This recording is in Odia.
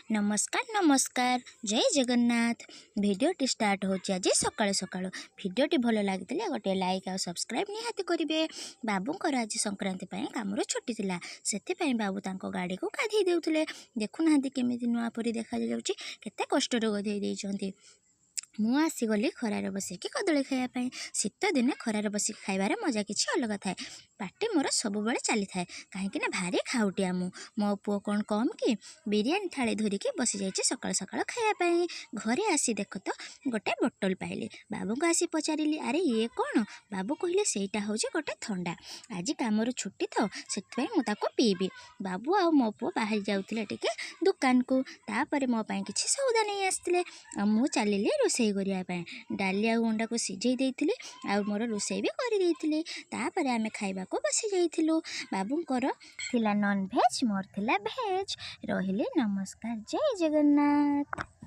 ନମସ୍କାର, ନମସ୍କାର, ଜୟ ଜଗନ୍ନାଥ। ଭିଡ଼ିଓଟି ଷ୍ଟାର୍ଟ ହେଉଛି ଆଜି ସକାଳୁ ସକାଳୁ। ଭିଡ଼ିଓଟି ଭଲ ଲାଗିଥିଲେ ଗୋଟିଏ ଲାଇକ୍ ଆଉ ସବସ୍କ୍ରାଇବ୍ ନିହାତି କରିବେ। ବାବୁଙ୍କର ଆଜି ସଂକ୍ରାନ୍ତି ପାଇଁ କାମରୁ ଛୁଟି ଥିଲା, ସେଥିପାଇଁ ବାବୁ ତାଙ୍କ ଗାଡ଼ିକୁ ଗାଧେଇ ଦେଉଥିଲେ। ଦେଖୁନାହାନ୍ତି କେମିତି ନୂଆ ପରି ଦେଖାଯାଉଛି, କେତେ କଷ୍ଟରେ ଗାଧେଇ ଦେଇଛନ୍ତି। ମୁଁ ଆସିଗଲି ଖରାରେ ବସିକି କଦଳୀ ଖାଇବା ପାଇଁ। ଶୀତ ଦିନେ ଖରାରେ ବସିକି ଖାଇବାର ମଜା କିଛି ଅଲଗା ଥାଏ। ପାଟି ମୋର ସବୁବେଳେ ଚାଲିଥାଏ, କାହିଁକି ନା ଭାରି ଖାଉଟିଆ ମୁଁ। ମୋ ପୁଅ କ'ଣ କମ୍ କି? ବିରିୟାନୀ ଥାଳି ଧରିକି ବସିଯାଇଛି ସକାଳୁ ସକାଳୁ ଖାଇବା ପାଇଁ। ଘରେ ଆସି ଦେଖ ତ ଗୋଟେ ବୋଟଲ ପାଇଲି। ବାବୁଙ୍କୁ ଆସି ପଚାରିଲି, ଆରେ ଇଏ କ'ଣ? ବାବୁ କହିଲେ, ସେଇଟା ହେଉଛି ଗୋଟେ ଥଣ୍ଡା, ଆଜି କାମରୁ ଛୁଟି ତ ସେଥିପାଇଁ ମୁଁ ତାକୁ ପିଇବି। ବାବୁ ଆଉ ମୋ ପୁଅ ବାହାରି ଯାଉଥିଲେ ଟିକେ ଦୋକାନକୁ। ତାପରେ ମୋ ପାଇଁ କିଛି ସଉଦା ନେଇ ଆସିଥିଲେ ଆଉ ମୁଁ ଚାଲିଲି ରୋଷେଇ କରିବା ପାଇଁ। ଡାଲି ଆଉ ଅଣ୍ଡାକୁ ସିଝେଇ ଦେଇଥିଲି ଆଉ ମୋର ରୋଷେଇ ବି କରିଦେଇଥିଲି। ତାପରେ ଆମେ ଖାଇବାକୁ ବସି ଯାଇଥିଲୁ। ବାବୁଙ୍କର ଥିଲା ନନ୍ଭେଜ୍, ମୋର ଥିଲା ଭେଜ୍। ରହିଲି, ନମସ୍କାର, ଜୟ ଜଗନ୍ନାଥ।